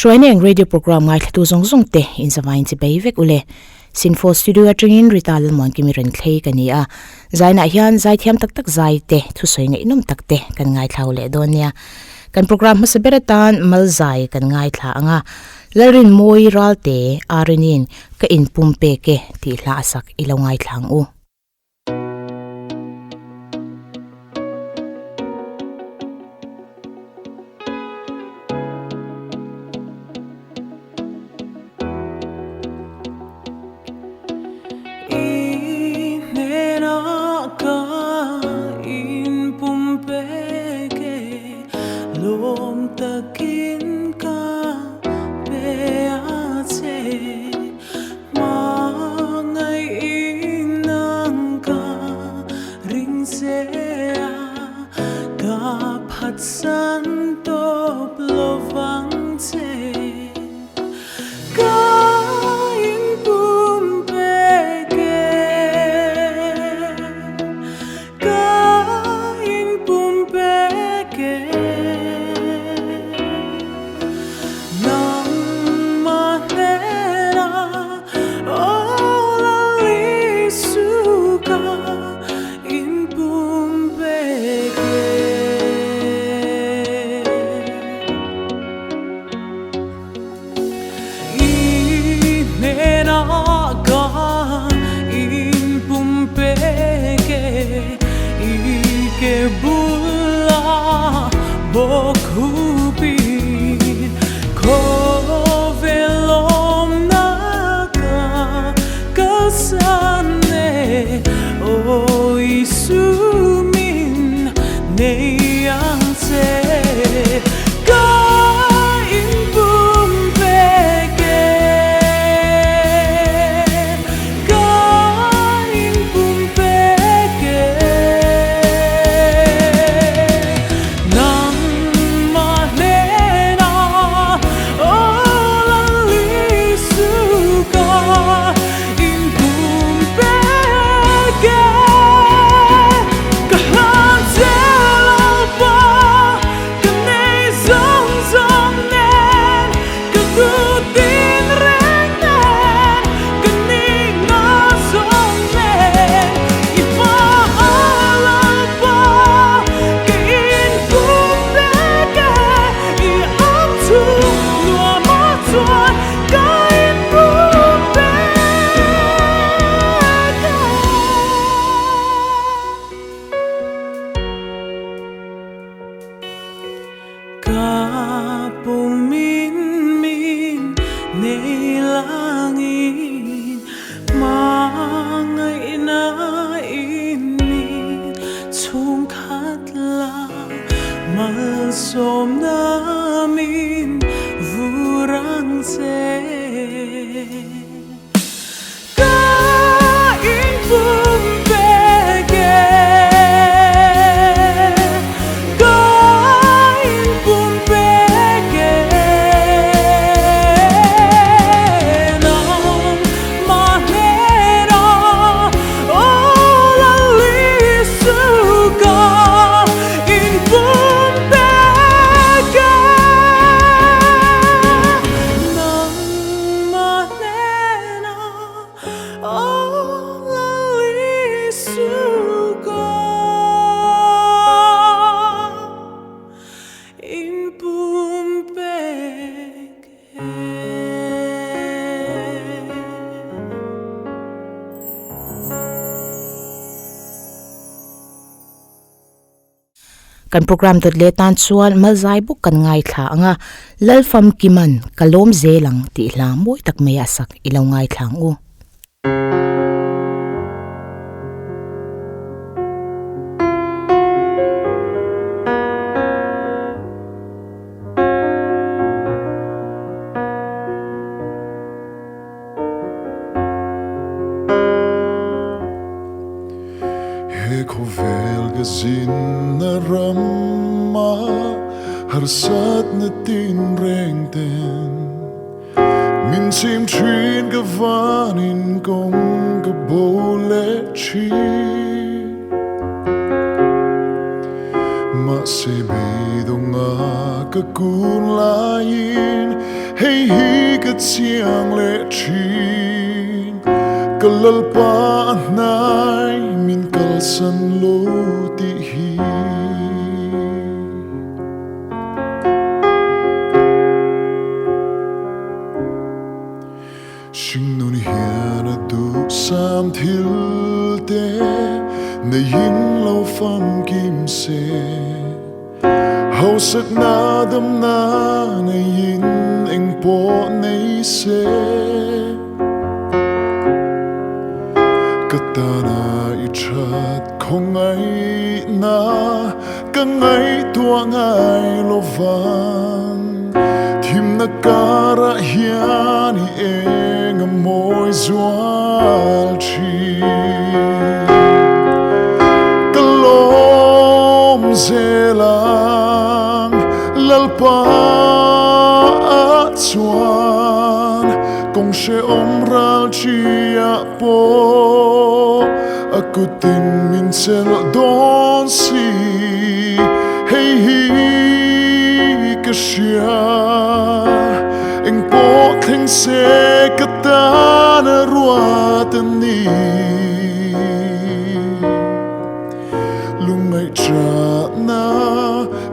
Hruaina eng radio program ngaithlatu zawng zawng te inzavain chi bei vek ule. Sinfo studio atangin Rita Lalmuankimi rawn thlei ka ni a. Zainah hian zaithiam tak tak zai te, thusawi ngaihnawm tak te kan ngaithlau leh dawn nia. Kan program hmasa ber atan Malzai kan ngaithla ang a. Lalrinmawi Ralte Arinin ka inpum pek e tih hla a sak i lo ngaithla ang u. I hnenah ka inpumpek e, lawm takin ka pe a che. Hmangaih nang ka ring che a, ka phatsan tawp lovang che. Ka inpumpek e, ka inpumpek e. Nangmah hnena aw Lal-Isu ka inpumpek e. I hnena ka inpumpek e, i ke bula bawk hupin khawvel awmna ka kalsan e, aw Isu min nei ang che. Ka inpumpek e, ka inpumpek e. Nangmah hnena aw Lal-Isu ka inpumpek e, ka hlan che Lalpa. Ka nei zawng zawng nen, ka duh tin reng nen, ka ning na zawng nen, i hma a Lalpa ka inpum vek e, i ang chu nuam a chuan ka inpum vek e. Ka pumin min nei langin hmangaihna in min chhungkhat la malsawmna min vur ang che. Ka inpumpek e, ka inpumpek e. Nangmah hnena aw Lal-Isu ka inpumpek e. Nangmah hnena Kan program dawt leh tan chuan Malzai bawk kan ngaithla ang a, Lalfamkiman ka lawm zel ang tih hla mawi tak mai a sak i lo ngaithla ang u. He khawvel ka zinna rama harsatna tinreng ten min chim thin ka vanin kawng ka bo leh thin. Mahse beidawnga ka kun laiin. Hei hi ka chiang leh thin. Ka Lalpa a hnai min kalsan lo tih hi. Hringnun hian a duhsam thil te neiin lo famkim se. Hausakna damna neiin eng pawh nei se. Ka tana i that khawngaihna ka ngaihtuah ngai lo vang. Thimna karah hian i eng a mawi zual thin. Ka lawm zel ang Lalpa ah chuan kawng hrehawm ral ṭiah pawh a kutin min chelh dawn si. Hei hi ka hria, eng pawh thleng se ka tan a ruat a ni. Lungngaihṭahna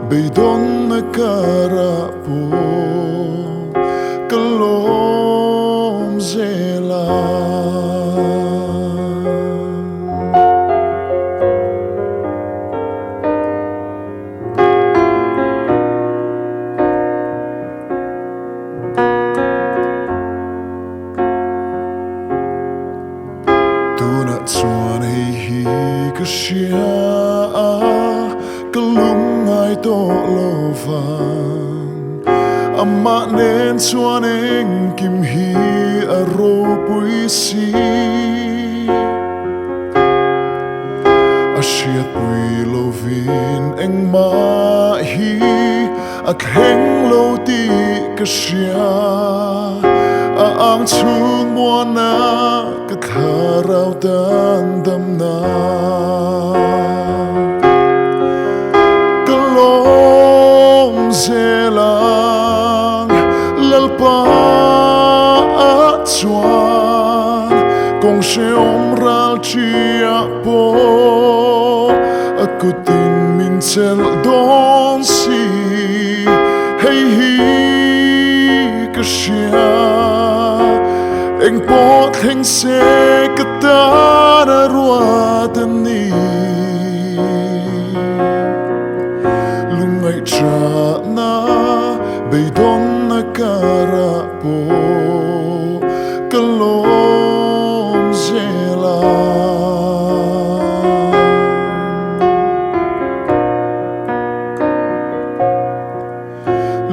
beidawnna karah pawh ka lawm zel a. Tunah chuan hei hi ka hria a, ka lungngai tawh lo vang. Amah nen chuan engkim hi a ropui si. A hriatpui lovin engmah hi a thleng lo tih ka hria. A ang chhung muana ka thlarau tan damna. Ka lawm zel ang Lalpa ah chuan kawng hrehawm ral ṭiah pawh a kutin min chelh dawn si. Hei hi ka hria, eng pawh thleng se ka tan a ruat a ni. Lungngaihṭahna beidawnna karah pawh ka lawm zel a.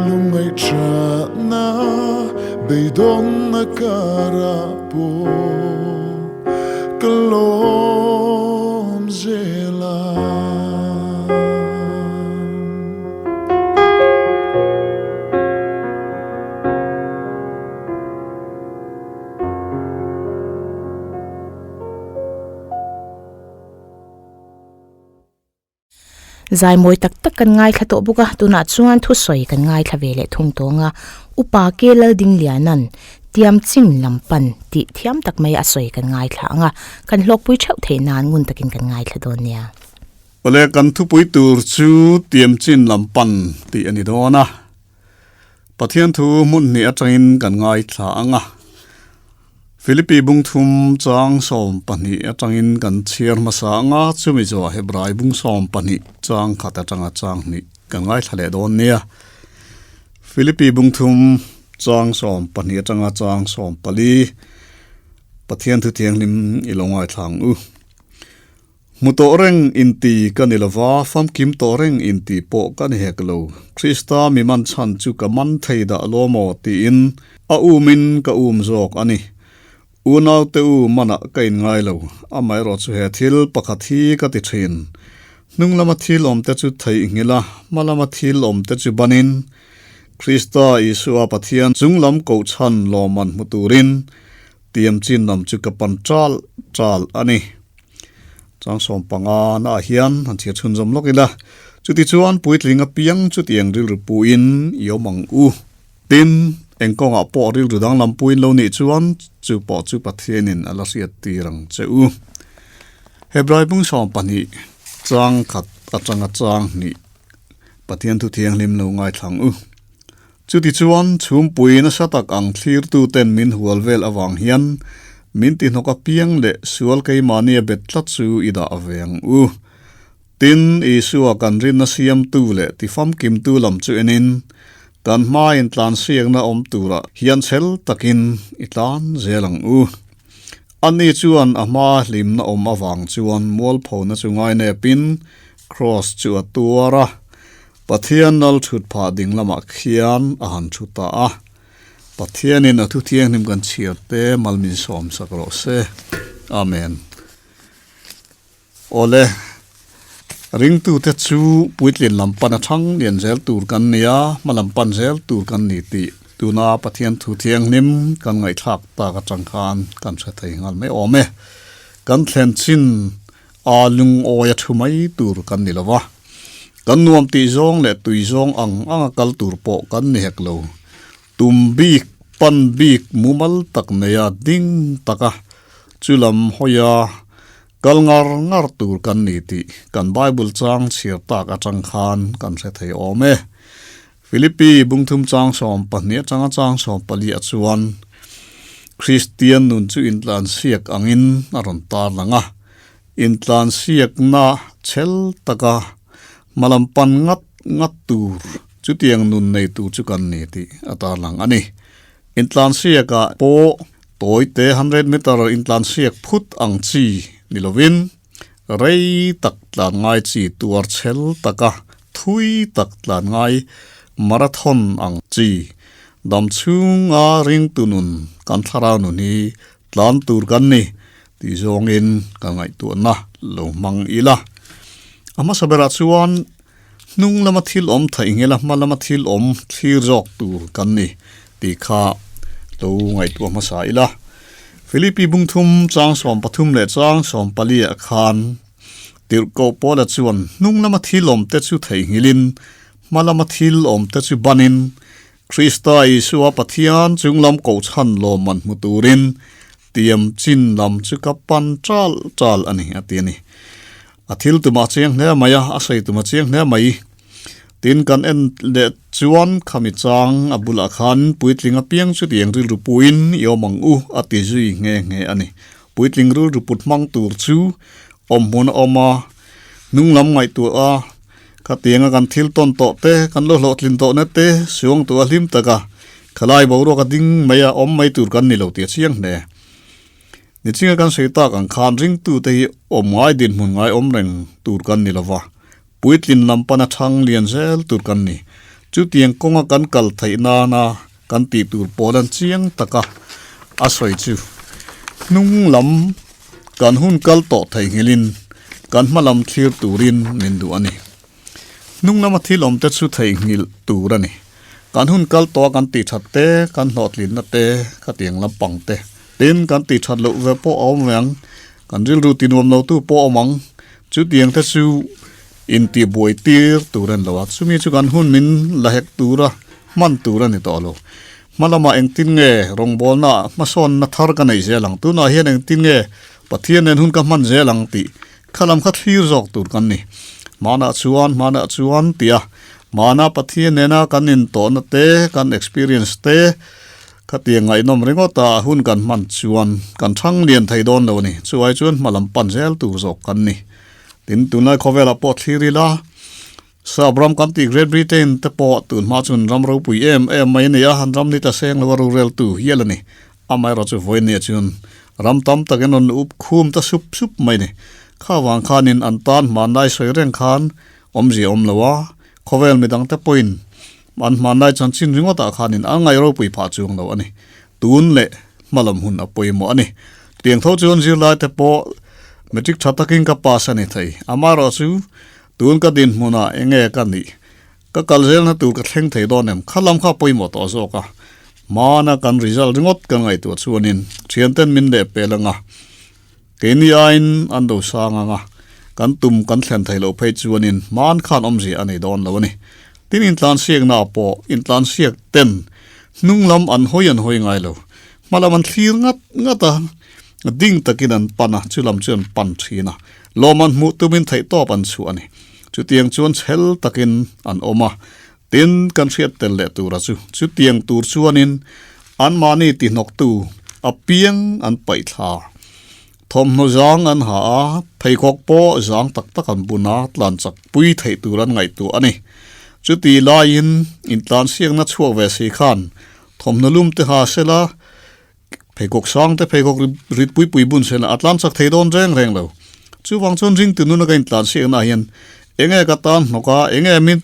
Lungngaihṭahna beidawnna karah pawh ka lawm zel a. Zai mawi tak tak kan ngaithla tawh bawk a, tunah chuan thusawi kan ngaithla ve leh thung tawng a, Upa Ke Laldingliana'n Tiam Chin lam pan tih thiam tak mai a sawi kan ngaithla ang a, kan hlawkpui theuh theih nan ngun takin kan ngaithla dawn nia. Awle kan thupui tur chu Tiam Chin lam pan tih a ni dawn a, Pathian thu hmun hnih atangin kan ngaithla ang a. Philippi bung thum chang 12 atangin kan chhiar hmasa ang a, chumi zawh Hebrai bung 12 chang khat atanga chang hnih kan ngaithla leh dawn nia. Philippi bung thum chang 12 atanga chang 14 Pathian thu thianghlim i lo ngaithla ang u. Hmu tawh reng inti ka ni lova, famkim tawh reng inti pawh ka ni hek lo. Krista mi man chhan chu ka man thei dah lo maw tiin a umin ka um zawk a ni. Unaute u manah ka inngai lo, amaherawhchu he thil pakhat hi ka ti thin. Hnung lama thil awmte chu theihnghilh a, hma lama thil awmte chu banin, Krista Isua Pathian chunglam kohchhan lawmman hmu turin Tiam chin lam chu ka pan chal chal a ni. Chang 15 naah hian han chhiar chhunzawm lawk ila, chutichuan puitling apiang chutiang rilru puin i awm ang u. Tin. Eng kawngah pawh rilru danglam puiin lo nih chuan chu pawh chu Pathianin a la hriat tir ang che u. Hebrai bung 12 chang khat atanga chang hnih Pathian thu thianghlim lo ngaithlang u. Chutichuan, chhumpui nasa tak ang thlirtuten min hual vel avang hian min tihnawk apiang leh sual keimahnia bet tlat chu i dah ve ang u. Tin, Isua kan rinna siamtu leh tifamkimtu lam chu enin, kan hmain tlansiakna awm turah hian chhel takin i tlan zel ang u. Ani chuan a hma hlimna awm avang chuan mualphona chu ngainepin Kraws chu a tuar a, Pathian lal thut phah ding lamah khian a han thu ta a. Pathianin a thu thianghlim kan chhiar te mal min sawm sak rawh se. Amen. Awle, ringtute chu puitlin lam pan a thang lian zel tur kan ni a, hma lam pan zel tur kan ni tih tuna Pathian thu thianghlim kan ngaihthlak tak atang khan kan hre thei nghal mai awm e. Kan thlen chin a lungawi a thu mai tur kan ni lo va, kan nuam tih zawng leh tui zawng ang anga kal tur pawh kan ni hek lo. Tum bik, pan bik mumal tak neia ding taka chu lam hawia Kal ngar ngar tur kan ni tih kan Bible chang chhiar tak atang khan kan hre thei awm e. Philippi bungthum chang 12 atanga chang 14 ah chuan Kristian nun chu intlansiak angin a rawn tar lang a, intlansiakna chhel taka hmalam pan ngat ngat tur chutiang nun nei tur chu kan ni tih a tar lang a ni. Intlansiakah pawh tawite 100 meter intlansiak phut ang chi ni lovin rei tak tlan ngai chi tuar chhel taka thui tak tlan ngai marathon ang chi dam chhunga ringtu nun kan thlarau nun hi tlan tur kan ni tih zawngin ka ngaihtuahna lo hmang ila. A hmasa berah chuan Hnung lama thil awm theih ngela hma lama thil awm thlir zawk tur kan ni tih kha lo ngaihtuah hmasa ila. Philippi bungthum chang 13 leh chang 14 ah khan Tirhkoh Paula chuan hnung lama thil awm te chu theihnghilhin hma lama thil awm te chu banin Krista Isua Pathian chunglam kohchhan lawmman hmu turin tiam chin lam chu ka pan chal chal a ni a ti a ni. A thil tum a chiang hle mai a, a sawi tum a chiang hle mai. Tin, kan en leh chuan khami chang a bulah khan puitling apiang chutiang rilru puin i awm ang u a ti zui nghe nghe a ni. Puitling rilru put hmang tur chu awm hmun a awm a, hnung lam ngaihtuah a, khatianga kan thil tawn tawh te, kan lo hlawhtlin tawhna te suang tu a hlim tak a, khalai boruak a ding mai a, awm mai tur kan ni lo tih a chiang hle. Nichinga kan sawi tak ang khan ringtute hi awm ngai dinhmun ngai awm reng tur kan ni lova, puitlin lam pana thang lian zel tur kan ni. Chutiang kawnga kan kal theih nana kan tih tur pawl an chiang taka a sawi chu hnung lam kan hun kal tawh theihnghilhin kan hma lam thlir turin min duh a ni. Hnung lama thil awm te chu theihnghilh tur a ni. Kan hun kal tawh a kan tih that te, kan hlawhtlinna te, khatiang lampang te. Tin, kan tih that loh ve pawh a awm ve ang. Kan rilru tinuam lo tu pawh a awm ang. Chutiang te chu intihbuai tir tur a ni lo a. Chumi chu kan hun min la hek tura hman tur a ni tawh lo. Hma lamah engtin nge rawngbawlna hmasawnna thar ka neih zel ang? Tunah hian engtin nge Pathian nen hun ka hman zel ang tih Kha lam kha thlir zawk tur kan ni. Hmanah chuan, hmanah chuan tia hmana Pathian nena kan intawhna te, kan experience te khatiang ngaihnawm ringawt a hun kan hman chuan kan thang lian thei dawn lo a ni. Chuai chuan hma lam pan zel tur zawk kan ni. Tin, tunlai khawvelah pawh thlir ila, Sap ram kan tih Great Britain te pawh tun hma chuan ram ropui em em mai a ni a, an ram ni ta seng lo a roreltu hial a ni. Amaherawh chu vawiin chuan ram tam takin rawn up khum ta sup sup mai a ni. Kha vang khanin an tan hmanlai sawi reng khan awmzia awm lo a, khawvel midang te pawhin an hmanlai chanchin ringawtah khanin an ngaih ropui phah chuang lo a ni. Tun leh hmalam hun a pawimawh a ni. Tiang tho chuan zirlai te pawh matric tha takin ka pass a ni thei. Amaherawh chu Tun ka dinhmunah eng nge ka nih? Ka kal zelna tur ka thleng thei dawn em? Kha lam kha pawimawh tawh zawk a. Hmana kan result ringawt ka ngaihtuah chuanin thianten min leh pel anga, keini aiin an do sang anga, kan tum kan thlen thei loh phei chuanin hman khan awmzia a nei dawn lo a ni. Tin intlansiakna pawh intlansiak ten. Hnung lam an hawi an hawi ngai lo. Hma lam an thlir ngat ngat a, ding takin an pan a, chu lam chu an pan thin a. Lawm an hmuh tumin theihtawp an chhuah a ni. Chutiang chuan chhel takin an awm a, tin kan hriat tel leh tura chu chutiang tur chuanin anmahni tihnawktu apiang an paih thla. Thawmhnaw zang an ha a, pheikhawk pawh zang tak tak an bun a, tlan chak pui theih tur an ngaihtuah a ni. Chuti laiin intlansiakna chhuak ve si khan thawmhnaw lum te ha sela, pheikhawk sang te pheikhawk rit pui pui bun sela a tlan chak thei dawn reng reng lo. Chuvang chuan ringtu nuna ka intlansiakna ah hian enge ka tan hnawk a, enge min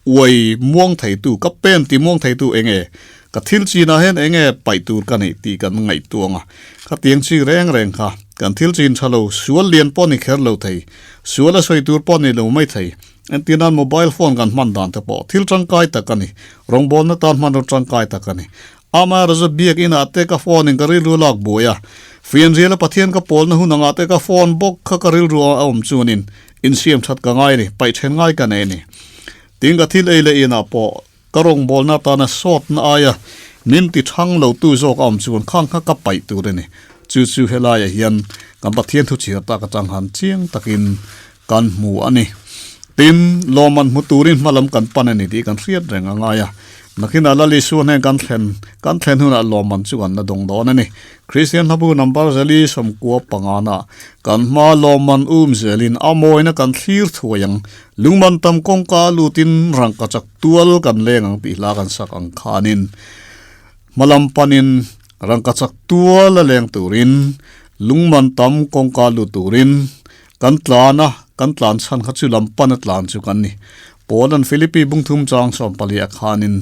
Uai muang theitu, ka pen ti muang theitu enge? Ka thil chinah hian enge paih tur ka neih tih kan ngaihtuang a. Khatiang chi reng reng kha kan thil chin tha lo, sual lian pawh ni kher lo thei, sual a sawi tur pawh ni lo mai thei. Entir nan mobile phone kan hman dan te pawh thil tangkai tak a ni, rawngbawlna tan hmanraw tangkai tak a ni. Amaherawhchu biak inah te ka phone in ka rilru lak buai a, fianriala Pathian ka pawlna hun angah te ka phone bawk kha ka rilru a awm chuanin insiam that ka ngai a ni, paih then ngai ka nei a ni. Tin ka thil ei leh inah pawh ka rawngbawlna atana sawtna aia min ti thang lo tu zawk a awm chuan khang kha ka paih tur a ni. Chu chu helaiah hian kan Pathian thu chhiar tak atang han chiang takin kan hmu a ni. Tin, lawmman hmu turin hmalam kan pan a ni tih kan hriat reng a ngai a. Nakinah Lal Isua hnen kan thlen kan thlen hunah lawmman chu kan la dawng dawn a ni. Kristian hlabu number zali sawmkua pangana kan hma lawmman um zelin a mawina kan thlir thuai ang. Lungman tam kawngka lutin rangka chak tual kan leng ang tih hla kan sak ang khanin hmalam panin rangka chak tual a leng turin lungman tam kawngka lut turin Kan tlan a, kan tlan chhan kha chu lam pan a tlan chu kan ni. Paula'n Philippi bungthum chang 14 a khanin,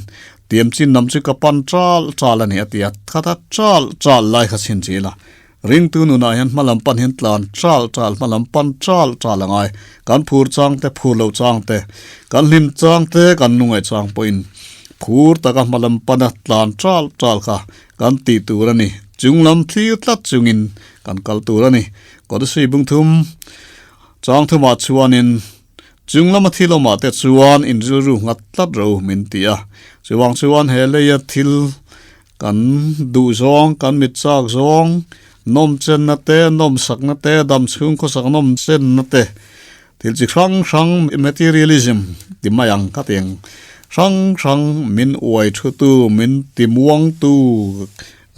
Tiam chin lam chu ka pan chal chal a ni a ti a, khat a chal chal lai kha chhin chi ila. Ringtu nunah hian hma lam pan hian tlan chal chal, hma lam pan chal chal a ngai. Kan phur chang te, phur lo chang te, kan hlim chang te, kan lungaih chang pawhin phur taka hma lam pana tlan chal chal kha kan tih tur a ni. Chung lam thlir tlat chungin kan kal tur a ni. Kawtsi bungthum chang thumah chuanin chung lama thil awmah te chuan in rilru nghat tlat ro min ti a. Chuvang chuan he leia thil kan duh zawng, kan mit chak zawng, nawm chenna te, nawm sakna te, dam chhung khawsak nawm chenna te, thil chi hrang hrang materialism ti mai ang kha tiang hrang hrang min uai thutu, min ti muangtu,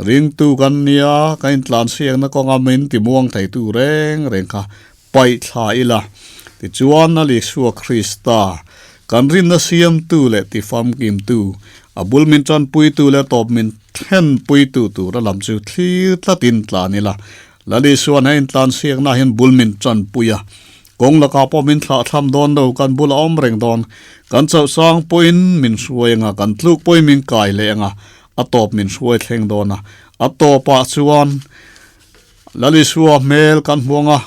Ringtu kan nia, ka intlansiakna kawnga min ti muang theitu reng reng kha paih thla ila. Tichuan, a Isua Krista, kan rinna siamtu leh tifamkimtu, a bul min tanpuitu leh tawp min thlenpuitu tura lam chu thlir tlatin tlan ila. Lal Isua'n he intlansiakna hian bul min tanpui a, kawng lakah pawh min thlahthlam dawn lo, kan bula awm reng dawn. Kan chauhsang pawhin min hruai anga, kan tluk pawhin min kai leh anga, A tawp min hruai thleng dawn a, a tawpah chuan Lal Isua hmel kan hmuang a,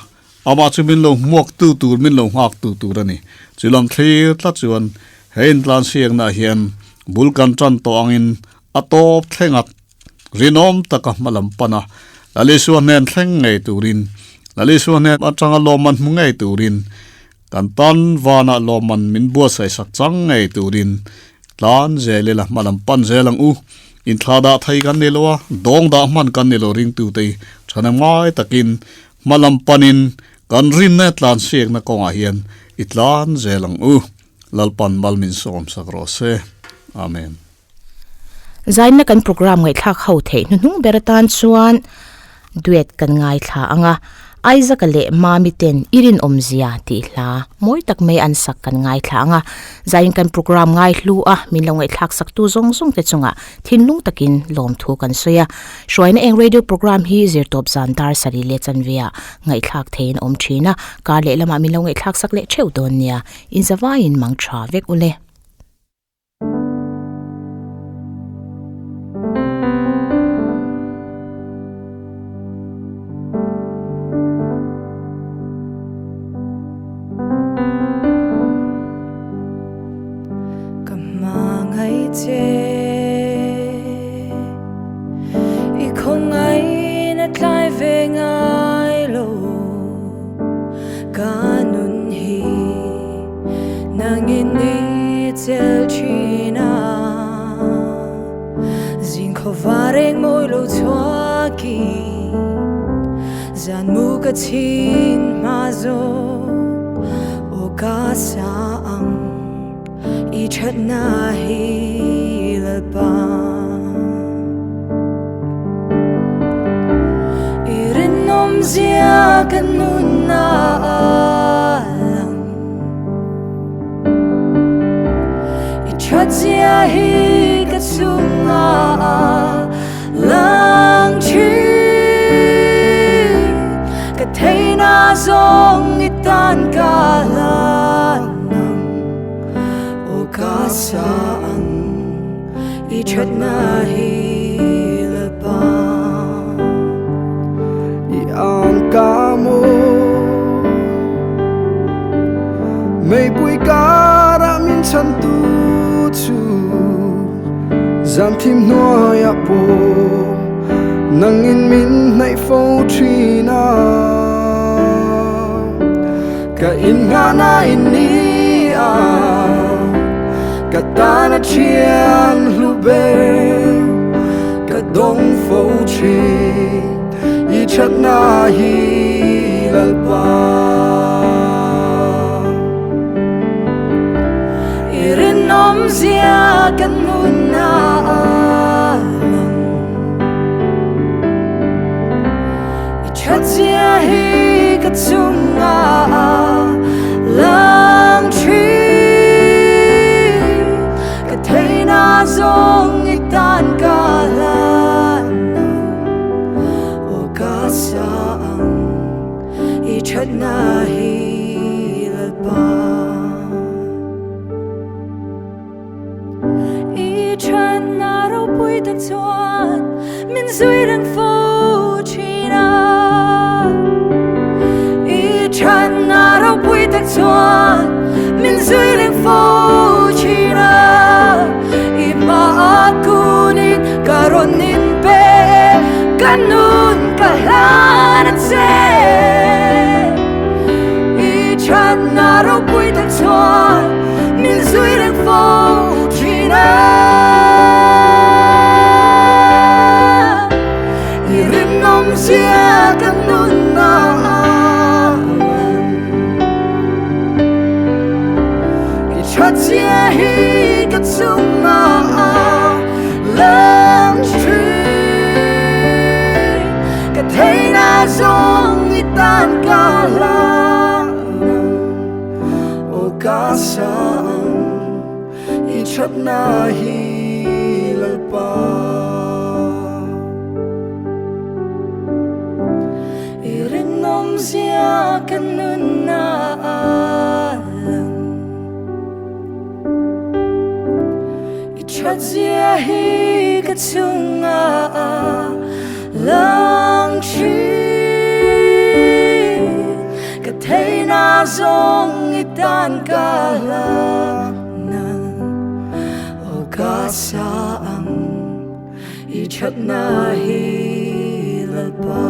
amah chu min lo hmuaktu tur, min lo nghaktu tur a ni. Chu lam thlir tlat chuan he intlansiaknaah hian bul kan tan tawh angin a tawp thlenga rinawm taka hma lam pan a, Lal Isua hnen thleng ngei turin, Lal Isua hnen atanga lawmman hmu ngei turin, Kan tan vanah lawmman min buatsaih sak chang ngei turin tlan zel ila hma lam pan zel ang u. Inthla dah thei kan ni lo a, dawng dah hman kan ni lo ringtute hi thahnem ngai takin hma lam panin kan rinna tlan siakna kawngah hian i tlan zel ang u. Lalpan mal min sawm sak rawh se. Amen. Zainna kan program ngaihthlak ho theih hnuhnung ber atan chuan duet kan ngaithla ang a, Isaac-a leh Mami ten i rinawmzia tih hla mawi tak mai an sak kan ngaithla ang a, Zain kan program ngaihlu a min lo ngaihthlak sak tu zawng zawng te chungah thinlung takin lawmthu kan sawi a, Hruaina eng radio program hi zirtawp zan dar sarih leh chanve ah ngaihthlak theiin a awm thin a, kar leh lamah min lo ngaihthlak sak leh theuh dawn nia, inzavaiin mang tha vek ule. Ka hmangaih che I khawngaih na tlai ve ngai lo Ka nun hi Nangin i chel thin a. Khawareng mawi lo chhuakin zan mu ka chhin hma zawk aw ka sa ang i thatna hi Lalpa. I rinawm zia ka nunna a lang. I that zia hi ka chungah a lang thin. Ka theihna zawng i tan ka hlan ang, aw ka sa ang i thatna hi Lalpa. I ang ka maw Meipui karah min chhantu chu Zan thim hnuaiah pawh nangin min hnaih fo thin a. Ka innghahna in ni a, ka tana thian hlu ber ka dawng fo thin i thatna hi Lalpa. I rinawm zia ka nunna a lang. I that zia hi ka chungah a lang thin. Ka theihna zawng i tan ka hlan ang, aw ka sa ang i thatna hi Lalpa. I thatna ropui tak chuan min zui reng fo thin a. I thatna ropui tak chuan min zui reng fo thin a. I hmaah kunin ka rawn in pe, ka nun ka hlan a che. I thatna ropui tak chuan min zui reng fo thin a. I rinawm zia ka nunna a lang. I that zia hi ka chungah a lang thin. Ka theihna zawng i tan ka hlan ang, aw ka sa ang i thatna hi Lalpa. I rinawm zia ka nunna a lang. I that zia hi ka chungah a lang thin. Ka theihna zawng i tan ka hlan ang, aw ka sa ang i thatna hi Lalpa.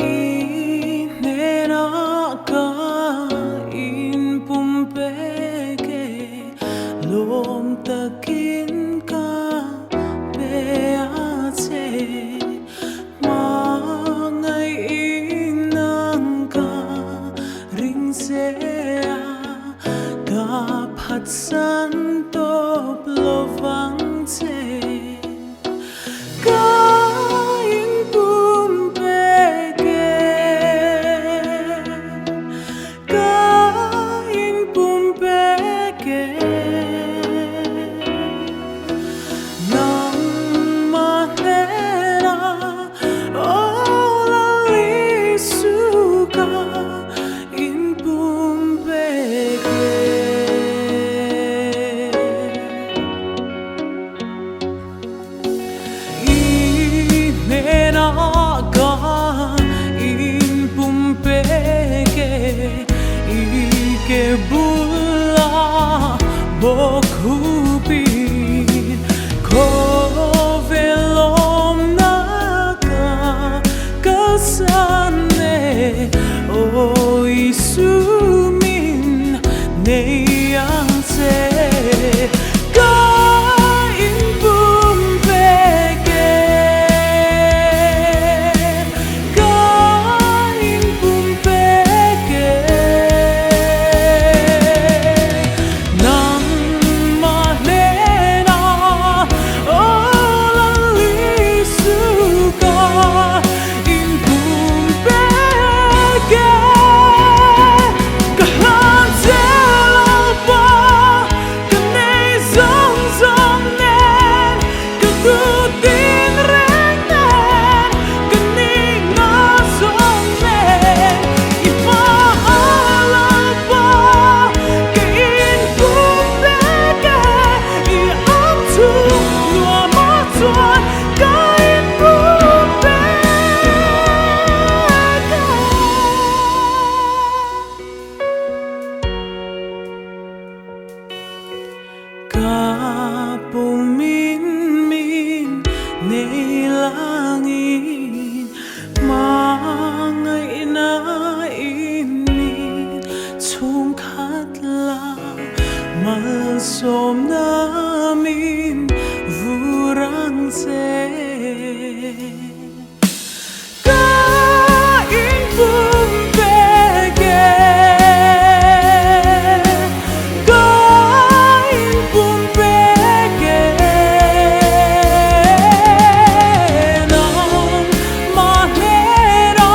I hnenah ka inpumpek e, lawm takin ka pe a che. Hmangaih nang ka ring che a, ka phatsan tawp lovang che. Ka inpumpek e, ka inpumpek e. Nangmah hnenah aw Lal Isu ka inpumpek e. I hnenah ka inpumpek e, i ke bulah bawk hupin. nuamah chuan ka inpum pek a. Ka pumin min nei langin hmangaihna in min chhungkhat la malsawmna min vur ang che. Ka inpum pek e, ka inpum pek e, nangmah hnena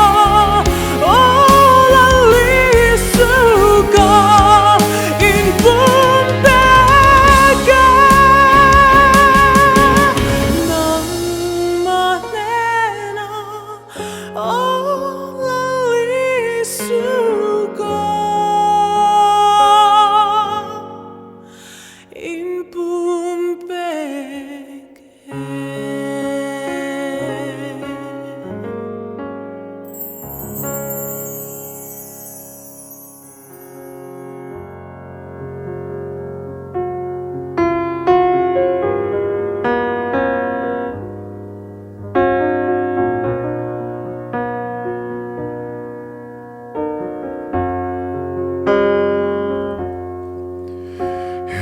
aw Lalisu ka inpum pek e, nangmah hnena aw Lalisu ka inpum pek e.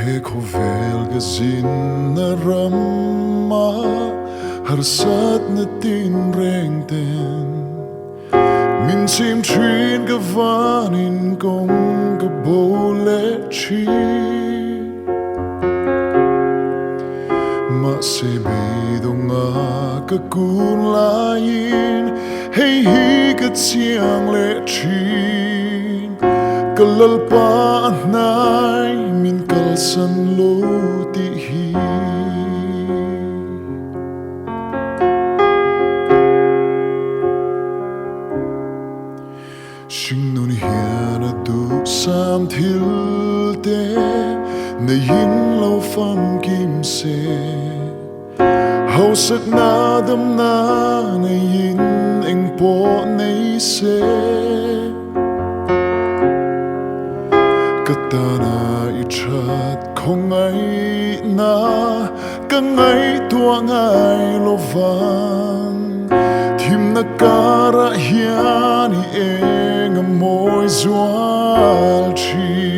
He khawvel ka zinna rama harsatna tinreng ten min chim thin ka vanin kawng ka bo leh thin. Mahse beidawnga ka kun laiin hei hi ka chiang leh thin. Ka Lalpa a hnai min kalsan lo tih hi. Hringnun hian a duhsam thil te neiin lo famkim se, hausakna damna neiin eng pawh nei se. Ka tana i that khawngaihna ka ngaihtuah ngai lo vang. Thimna karah hian i eng a mawi zual thin.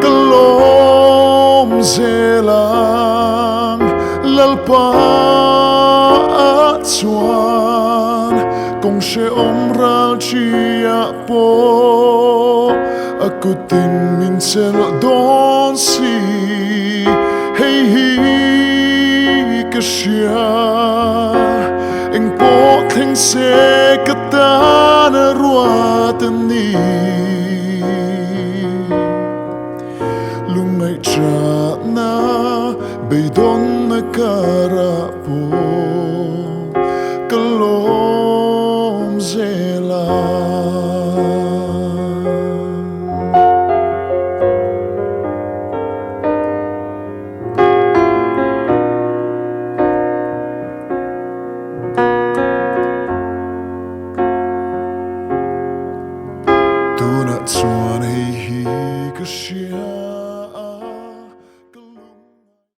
Ka lawm zel ang Lalpa ah chuan kawng hrehawm ral ṭiah pawh a kutin min chelh dawn si. Hei hi ka hria, eng pawh thleng se ka tan a ruat a ni. Lungngaihṭahna beidawnna karah pawh.